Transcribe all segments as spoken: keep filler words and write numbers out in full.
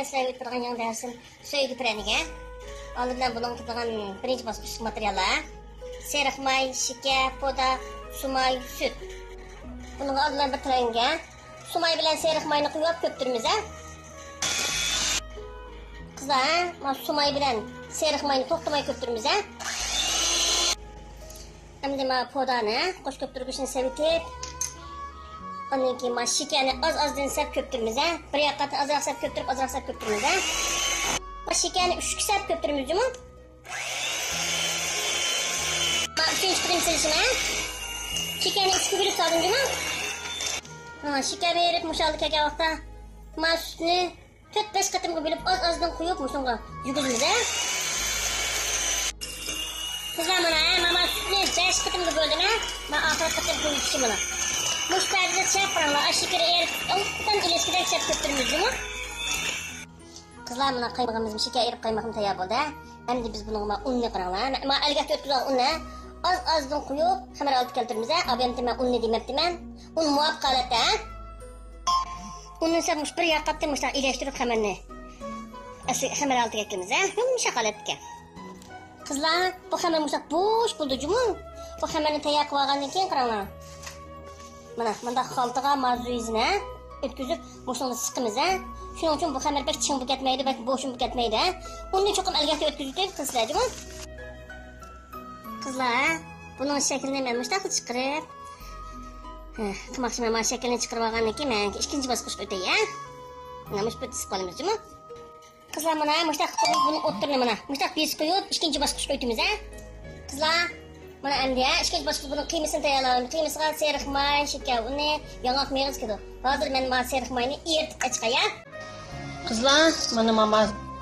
سىلەرگە ئۆتۈپ بارغان يېڭى دەرسىم سۆيگۈ پىرەنىگە. ئالدى بىلەن بۇنىڭغا كېتىدىغان بىرىنچى باسقۇچلۇق ماتېرىياللار: سېرىق ماي، شېكەر، پودا، سۇماي، سۈت. بۇنىڭغا ئالدى بىلەن بىر تەرەڭگە سۇماي بىلەن سېرىق ماينى قۇيۇپ كۆپتۈرىمىز، ھە. قىزلار، ھە؟ مانا سۇماي بىلەن سېرىق ماينى توختىماي كۆپتۈرىمىز، ھە. ئەمدى مانا پودانى قوش كۆپتۈرگۈچنى سېلىۋېتىپ، ئاندىن كېيىن مانا شېكەرنى ئاز-ئازدىن سەپ كۆپتۈرىمىز، ھە. بىر ياققا ئازراق سەپ كۆپتۈرۈپ، ئازراق سەپ كۆپتۈرىمىز، ھە. مانا شېكەرنى ئۈچكە سەپ كۆپتۈرىمىز جۇمۇ. مانا ئۈچىنچى قېتىم سېلىشىم، ھە. شېكەرنى ئۈچكە بۆلۈپ سالدىم جۇمۇ. مانا شېكەرنى ئېرىپ مۇشۇ ھالدا كەلگەن ۋاقىتتا مانا سۈتنى تۆت-بەش قېتىمغا بۆلۈپ، ئاز-ئازدىن قۇيۇپ، مۇشۇنىڭغا يۈگۈزىمىز، ھە. قىزلار، مانا، ھە، مانا سۈتنى بەش قېتىمغا بۆلدۈم، ھە. مانا ئاخىرقى قېتىم قۇيۇش ئۈچۈن مانا. مۇشۇ پەردىدە چەپ قاراڭلار، ئاشۇ شېكىرى ئېرىپ، ئوبدان ئىلەشكىدەك چەپ كۆپتۈرىمىز جۇمۇ. قىزلار، مانا قايمىقىمىز، شېكەر ئېرىپ قايمىقىمۇ تەييار بولدى، ھە. ئەمدى بىز بۇنىڭغا مانا ئۇننى قاراڭلار، ھە. مانا ئەلگەكتە ئۆتكۈزۈلگەن ئۇننى ئاز-ئازدىن قۇيۇپ، خېمىر ھالىتىگە كەلتۈرىمىز، ھە. ئابىيەمتى مەن ئۇننى دېمەپتىمەن. ئۇن مۇۋاپىق ھالەتتە، ھە. ئۇنىڭ ئۈستىگە مۇشۇ بىر ياققا مۇشۇنداق ئىلەشتۈرۈپ خەمىرنى ئەسلى خەمىر ھالىتىگە كەلتۈرىمىز، ھە. يۇمشاق ھالەتكە. قىزلار، بۇ خەمىر مۇشۇنداق بوش بولدى جۇمۇ. بۇ خەمىرنى تەييار قىلىپ ئالغاندىن كېيىن قاراڭلار. مانا مۇنداق خالتىغا مانا زۇيىزنى، ھە، ئۆتكۈزۈپ مۇشۇنى سىقىمىز، ھە. شۇنىڭ ئۈچۈن بۇ خەمىر بەك چىڭ بولۇپ كەتمەيدۇ، بەك بوشۇم بولۇپ كەتمەيدۇ، ھە. ئۇننى چوقۇم ئەلگەكتە ئۆتكۈزۈپ قىلىسىلەر جۇمۇ. قىزلار، ھە، بۇنىڭ شەكلىنى مەن مۇشۇنداق چىقىرىپ، ھە، قىلماقچىمەن. مانا شەكلىنى چىقىرىپ ئالغاندىن كېيىن مەن ئىككىنچى باسقۇچقا ئۆتەي، ھە. مانا مۇشۇ پېتى سىقىپ ئالىمىز جۇمۇ. قىزلار، مانا مۇشۇنداق قىلىپ بۇنىڭ ئوتتۇرىنى مانا مۇشۇنداق بېسىپ قويۇپ، ئىككىنچى باسقۇچقا ئۆتىمىز، ھە. قىزلار، مانا ئەمدى، ھە، ئىككىنچى باسقۇچ بۇنىڭ قىيمىسىنى تەييارلايمىز. قىيمىسىغا سېرىق ماي، شېكەر ئۇنى، ياڭاق مېغىز كىرىدۇ. ھازىر مەن مانا سېرىق ماينى ئېرىتىپ ئەچىقاي، ھە. قىزلار، مانا، مانا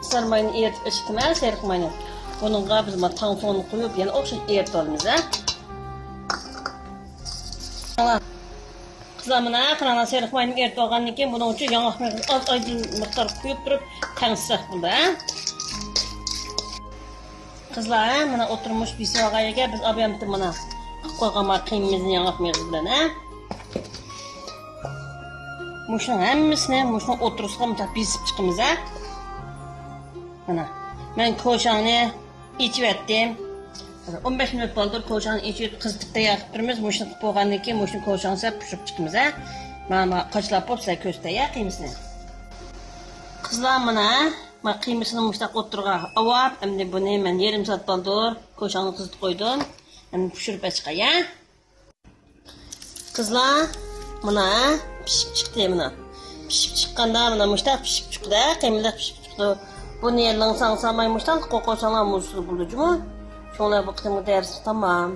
سېرىق ماينى ئېرىتىپ ئەچىقتىم، ھە، سېرىق ماينى. بۇنىڭغا بىز مانا تاڭ سۇنى قۇيۇپ، يەنە ئوخشاش ئېرىتىپ ئالىمىز، ھە. قىزلار، مانا قاراڭلار، سېرىق ماينى ئېرىتىپ ئالغاندىن كېيىن، بۇنىڭ ئۈچۈن ياڭاق مېغىز ئاز ئايدىل مىقدار قۇيۇپ تۇرۇپ، تەڭسىزەك بولدى، ھە. قىزلار، ھە، مانا ئوتتۇرا مۇشۇ بېسىپ ئالغان يەرگە بىز ئابىيەمتى مانا قىلىپ قويغان مانا قىيمىمىزنى ياڭاق مېغىز بىلەن، ھە. مۇشۇنىڭ ھەممىسىنى مۇشۇنىڭ ئوتتۇرىسىغا مۇنداق بېسىپ چىقىمىز، ھە. مانا، مەن كوشاڭنى ئېچىۋەتتىم. ئون بەش مىنۇت بالدۇر كوشاڭنى ئېچىۋېتىپ قىزىتىپ تەييار قىلىپ تۇرىمىز. مۇشۇنى قىلىپ بولغاندىن كېيىن مۇشۇنى كوشاڭ سەپ پىشۇرۇپ چىقىمىز، ھە. مانا، مانا قاچىلاپ بولۇپ سىلەر كۆرسىتەي، ھە، قىيمىسىنى. قىزلار، مانا، ھە، مانا قىيمىسىنى مۇشۇنداق ئوتتۇرىغا ئاۋاپ، ئەمدى بۇنى مەن يېرىم سائەت بالدۇر كوشاڭنى قىزىتىپ قويدۇم. ئەمدى پىشۇرۇپ ئەچىقاي، ھە. قىزلار، مانا، ھە، پىشىپ چىقتى، مانا. پىشىپ چىققاندا، مانا، مۇشۇنداق پىشىپ چىقتى، قىيمىلىق پىشىپ چىقتى. بۇنى لىڭساڭ سالماي مۇشۇنداق قويۇپ قويساڭلار مۇزسىز بولىدۇ جۇمۇ. شۇڭلار بۇ قېتىمقى دەرس تامام.